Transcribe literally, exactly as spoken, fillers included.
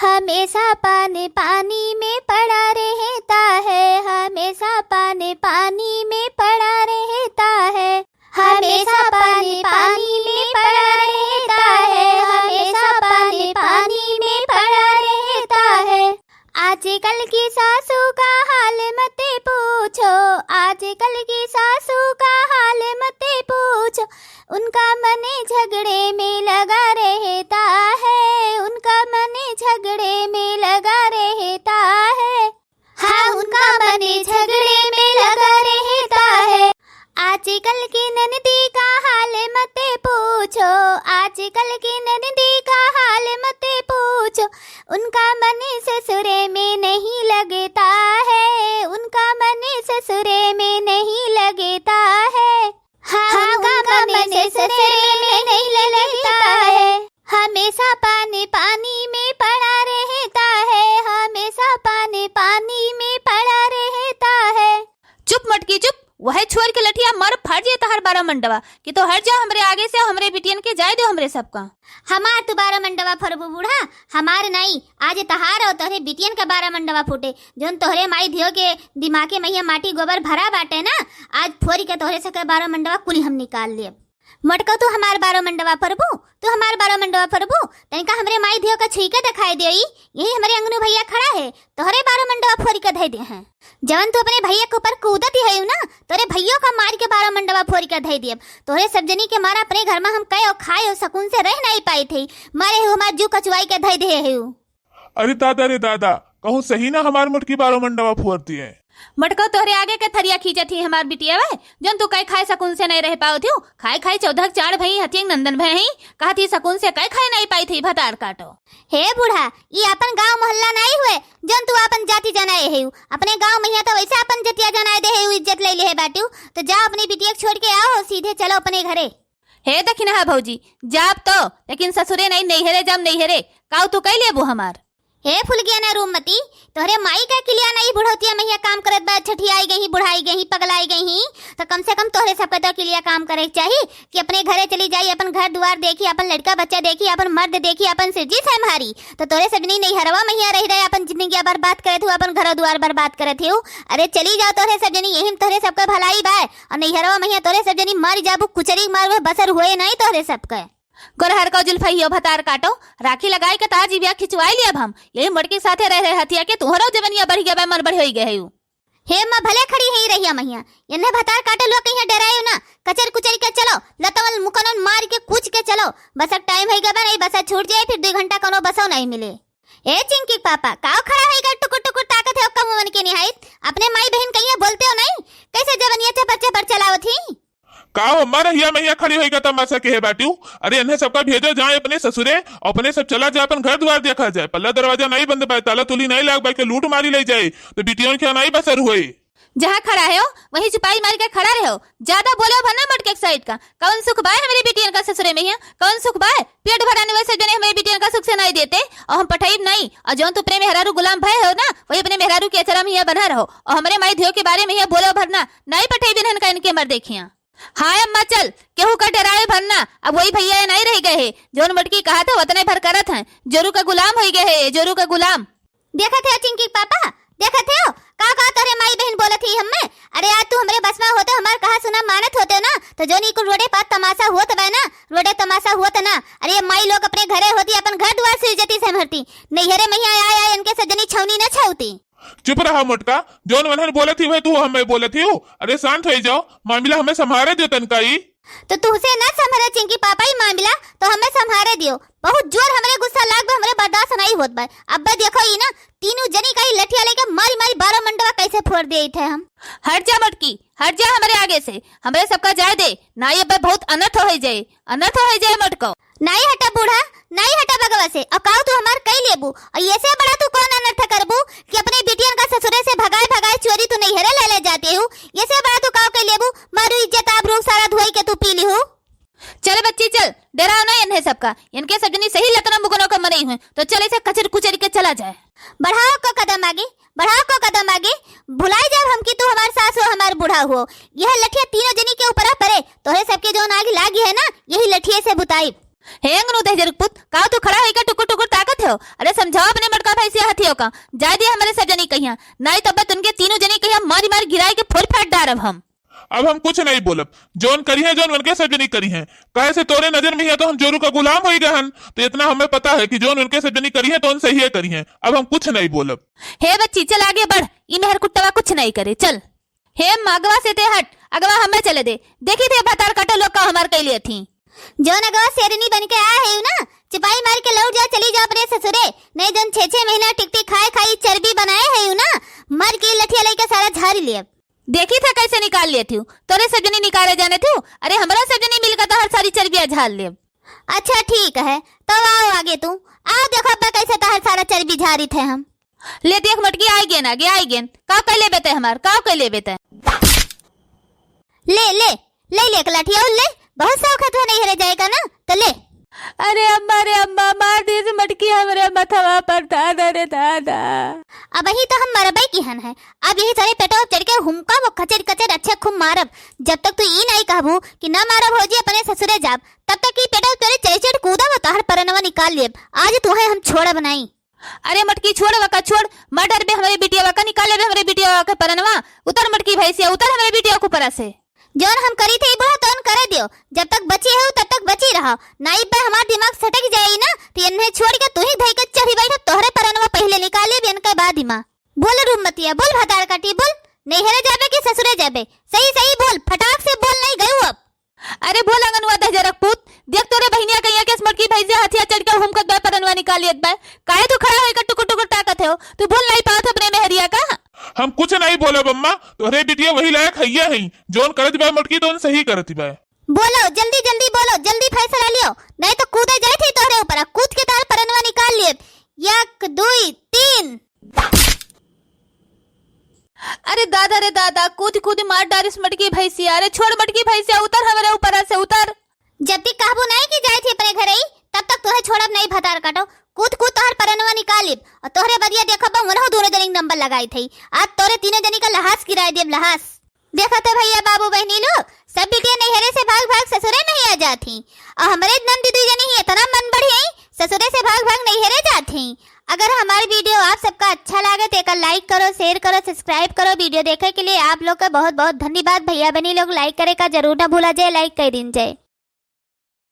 हमेशा पानी पानी में पड़ा रहता है, हमेशा पानी पानी में पड़ा रहता है, हमेशा पानी पानी में पड़ा रहता है, हमेशा पानी पानी में पड़ा रहता है। आजकल की सासू का हाल मत पूछो, आजकल की सासू का हाल मत पूछो, उनका मन झगड़े में लगा रहता है, उनका मन झगड़े में लगा रहता है। हाँ, उनका मन झगड़े में लगा रहता है। आजकल की ननदी का हाल मत पूछो, आजकल की ननदी का हाल मत पूछो, उनका मन ससुरे में नहीं लगता है, उनका मन ससुरे में नहीं लगता है। हाँ, हाँ, उनका उनका मन मन ससुरे ससुरे में में नहीं नहीं लगता लगता है। है। हमेशा पानी पानी में पड़ा रहता है, हमेशा पानी पानी में पड़ा रहता है। चुप मोटकी चुप, वह छोड़ के लठिया मार फाड़ जे तहार बारह मंडवा, कि तो हट जाओ हमरे आगे से, हमरे बिटियन के जाए दो हमरे सबका। हमार तू बारह मंडवा फरबू बूढ़ा, हमार नाई, आज तहार और तोहरे बिटियन का बारह मंडवा फूटे, जौन तोहरे माई धियो के दिमागे महिया माटी गोबर भरा बाटे ना, आज फोरी के तोहरे सबके बारह मंडवा कुली हम निकाल लेब। मोटको, तू हमार बारह मंडवा फरबू, तू हमार बारह मंडवा फरबू, तनिका हमरे माई धियो का छुई के देखाई देई, यही हमरे अंगनू भैया खड़ा है, तोहरे बारह मंडवा फोरी के धई दे हैं। जवन तू अपने भैया के ऊपर कूदत ही है ना, तोरे भैयो का मार के बारह मंडवा फोरी के धई देब। तोहरे सब जनी के मारा अपने घर में हम कहे और खाए और सुकून से रह नहीं पाई थे, मारे हु हमार जू कचुआई के धई दे है। अरे दादा रे दादा, कहूँ सही ना हमार मोटकी बारह मंडवा फोर दिए। मोटको, तोहरे आगे के थरिया खींचत ही हमार बिटिया वे, जौन तू कई खाए सुकून से नहीं रह पावत ही, खाए खाए चौदह चार भई हथियंग नंदन भई ही, कहत ही सुकून से कई खाए नहीं पाई थी भतार काटो। हे बूढ़ा, ई अपन गांव मोहल्ला नहीं हुए, जौन तू अपन जाति जनाए है, अपने गांव महिया तो वैसे अपन जतिया जनाए दे है, इज्जत ले ले है बाटू, तो जा अपने बिटिया के छोड़ के आओ, सीधे चलो अपने घरे। हे दखिनहा भौजी, जाब तो, लेकिन ससुरे नहीं, नैहरे जाब नैहरे। काऊ तू कई लेबू हमार? हे फुलगिया ना रूपमती, तोहरे माई का किलिया ना ई बुढ़ौतिया महिया काम करत बा, छठियाई गई, बुढ़ाई गई, पगलाई गई, तो कम से कम तोहरे सबके तो किलिया काम करे के चाही कि अपने घरे चली जाई, अपन घर दुआर देखी, अपन लड़का बच्चा देखी, अपन मर्द देखी, अपन सिरजी संभारी। तो तोहरे सब जनी नैहरवा महिया रही रहे अपन जिंदगी बर्बाद करत हो, अपन घर दुआर बर्बाद करत हो। अरे चली जाओ तोहरे सब जनी, यही में तोहरे सबके भलाई बा। और नैहरवा महिया तोहरे सब जनी मर जाबू, कुचरी मार हुए बसर हुए नहीं तोहरे सबके। गोरहर का जुल्फहियो भतार काटो, राखी लगाए के तार जीविया खिंचवाई लियब हम। यही मोटकी साथे रह रहे हथिया के तुहरो जवनिया बढ़ गया बा, मन बढ़ होई गए है। हे माँ, भले खड़ी है रहिया महिया, इन्हें भतार काटे लोग कहीं डेरायो ना, कचर कुचर के चलो, लतवन मुकनन मार के कूच के चलो। बसक टाइम है गबा नहीं, बसा छूट जाए, फिर दो घंटा कोनो बसो नहीं मिले। ए चिंकी पापा, काव खड़ा है गए टुकुर टुकुर ताकत है, कम मन के निहायत, अपने माई बहन कहीं बोलते हो नहीं, कैसे जवनिया चपर चपर चलावत ही? का हो, मर हिया मैया खड़ी होई का तमाशा के है बाटियो? अरे, इन्हें सबका भेजो जाए अपने ससुरे, अपने सब चला जाए, अपन घर दुआर देखा जाए। पल्ला दरवाजा नहीं बंद पाए, ताला तुली नहीं लाग पाए, के लूट मारी ले जाए, तो बिटियों के नहीं बसर हुए। जहाँ खड़ा है हो, वहीं चुपाई मार के खड़ा रहो, ज्यादा बोलो भर ना मटके एक साइड का। कौन सुख बाय हमारी बिटियन का ससुरे में है, कौन सुख बाय? पेट भराने वैसे जने हमारी बिटियन का सुख से नहीं देते, और हम पठाई नहीं। और जौन तू अपने मेहरारू गुलाम भय हो ना, वही अपने मेहरारू के अचरा में यहाँ बना रहो, और हमारे माई धियो के बारे में यहाँ बोलो भर ना, नहीं पठाई बिनहन का इनके मर देखिया। हाय अम्मा चल, केहू का डराए भर ना, अब वही भैया ये नहीं रह गए है, जौन मटकी कहा था उतने भर करत हैं, जोरू का गुलाम होई गए है, जोरू का गुलाम। देखत है चिंकी पापा, देखत है का का तोरे माई बहन बोलत ही हमें। अरे यार तू हमरे बस में होते, हमार कहा सुना मानत होते ना, तो जौन ई कुल रोडे पर तमाशा होत बा ना, रोडे तमाशा होत ना। अरे ये माई लोग अपने घरे होती, अपन घर दुआर से इज्जती से मरती, नैहरे मैया आय आय इनके सजनी छौनी न छौती। चुप रहा मोटका, जौन वनहन बोलत ही वह तू हमें बोलत ही हो। अरे शांत हो जाओ, मामला हमें संभारे दो तनका ई। तो तुहसे ना संभरे चिंकी पापा ई मामला, तो हमें संभारे दियो। बहुत जोर हमरे गुस्सा लाग बा, हमरे बर्दाश्त नहीं होत बा। अब्बे देखो ई ना, तीनों जनी का ई लठिया लेके मारी मारी बारह मंडवा कैसे फोड़ दे थे हम। हट जा मोटकी, हट जा हमरे आगे से, हमरे सबका जाए दे, ना ये अब्बे बहुत अनर्थ हो जाए, अनर्थ हो जाए मोटको। नाई हटा बूढ़ा, नाई हटा बगवा से। और काऊ तू हमार कई लेबू? और ये से बड़ा तू कौन अनर्थ करबू कि अपने बिटियन का ससुरे से भगाए भगाए चोरी तू नैहरे ले ले जाते हो? ये से बड़ा तू काऊ कई लेबू? मारू इज्जत आबरू सारा धोई के तू पी ली हो। चल बच्ची चल, डराओ ना इन्हें सबका। इनके सब जनी सही लतना मुगनों का मनई हुए, तो चल इसे कचर कुचर के चला जाए। बढ़ाओ को कदम आगे, बढ़ाओ को कदम आगे। भुलाई जाब हम कि तू हमार सास हो, हमार बूढ़ा हो। यह लठिया तीनों जनी के ऊपर परे, तोहरे सबके जौन आग लागी है ना, यही लठिए से बुताई। हे अंगनू दहिजरक पूत, का तू खड़ा होइके टुकुर टुकुर ताकत हो? अरे समझाओ अपने मटका भैंसिया हथियो का, जाए दिया हमरे सब जनी कहिया, नाहीं तब तुनके तीनों जनी कहिया मारी मारी गिराई के फोड़ फाड़ डारब हम। अब हम कुछ नहीं बोलब, जौन करिहें जौन उनके सब जनी करिहें, काहे से तोरे नजर में हिया तो हम जोरू का गुलाम होई गए हन, तो इतना हमें पता है कि जौन उनके सब जनी करिहें तो उन सहिए करिहें। अब हम कुछ नहीं बोलब। हे बच्ची चल आगे बढ़, ई मेहर कुट्टवा कुछ नहीं करे, चल। हे अम्मा, अगवा से ते हट, अगवा हमें चले दे। देखी थे भतार काटो लोग का हमार कइ लिए थी। जौन अगवा शेरनी बन के आए है ना, चिपाई मार के लौट जाओ, चली जाओ अपने ससुरे। नहीं जौन छह छह महीना टिकटी खाए खाई चर्बी बनाए है ना, मर के लठिया लेके सारा झारी लेब। देखी थे कैसे निकाल लिए थी, तोरे सब जनी निकाले जाने थी। अरे हमरा सब जनी मिलकर तोहर सारी चर्बिया झार लेब। अच्छा ठीक है, तब आओ आगे तू, आओ देखो अब्बा कैसे तोहर सारा चर्बी झारी थे हम। ले देख मटकी, आई गेन आगे, आई गेन। का कइ लेबे ते हमार, का कइ लेबे ते? ले, ले, ले, ले एक लाठी और ले, बहुत शौक है तो नैहरे जाएगा ना, तो ले। अरे अम्मा, अरे अम्मा, मार दीस मटकी हमरे मथवा पर, दादा रे दादा। अबहीं तो हम मरबे किहन है, अब यही सारे पेटवा चढ़ के हुमका वो खचर खचर अच्छे खूब मारब। जब तक तू ई नहीं कहबू कि ना मारब भौजी अपने ससुरे जाब, तब तक ई पेटवा तोरे चढ़ चढ़ कूदब और तोहर परनवा निकाल लेब। आज तुहे हम छोड़ब नहीं। अरे मटकी छोड़ वका छोड़, मर डरबे हमरे बिटिया वका, निकाल लेबे हमरे बिटिया वका परनवा। उतर मटकी भैंसिया, उतर हमरे बिटिया के ऊपरा से। जौन हम करी थे ई बुढ़ा तौन करे दियो, जब तक बची हो तब तक बची रहो, नाई पे हमार दिमाग सटक जाई ना तो इन्हें छोड़ के तू ही धई के चढ़ी बैठा, तोहरे परनवा पहले निकाल लेब इनके बाद ही माँ। बोल रूपमतिया, बोल भतार काटी, बोल नैहरे जाबे कि ससुरे जाबे? सही सही बोल, फटाक से बोल, नहीं गयू अब। अरे बोल अंगनवा दहिजरक पूत, देख तोरे बहिनिया कहिया के मटकी भैंसिया हथिया चढ़ के हुमकत बा, परनवा निकाल लेत बा। काहे तू खड़ा होइके टुकुर टुकुर ताकत हो? तू बोल नहीं पावत अपने मेहरिया का? हम कुछ नहीं बोलब अम्मा, तोहरे बिटिया वही लायक हइया है, जौन करत बा मटकी तौन सही करत बा। बोलो जल्दी जल्दी बोलो, जल्दी फैसला लियो, नहीं तो कूदे जाए थे तोहरे ऊपर, कूद के तार परनवा निकाल लेब। एक दुई तीन। अरे दादा रे दादा, कूद कूद मार डारिस मटकी भैंसिया। अरे छोड़ मटकी भैंसिया, उतर हमरे ऊपर से उतर। जब तक कहबो नहीं कि जाए थे अपने घरे ही, तब तक तोहे छोड़ब नहीं भतार काटो। कूद कूद तोहर परनवा निकालिब और तोहरे बदिया देखब बा, उनहु दोनों जनी के नंबर लगाई थई। आज तोरे तीनों जनी का लहास गिराए देब, लहास। देखा तो भैया बाबू बहनी लोग, सब बिटिया नैहरे से भाग भाग ससुरे में ही आ जात ही। और हमरे नंद दुई जनी ही इतना मन बढ़िया ही, ससुरे से भाग भाग नैहरे जात ही। अगर हमारी वीडियो आप सबका अच्छा लागे तो एकर like करो, share करो, subscribe करो। वीडियो देखे के लिए आप लोग का बहुत बहुत धन्यवाद। भैया बहनी लोग like करे का जरूर ना भूला जाए, like कर दीन जाए।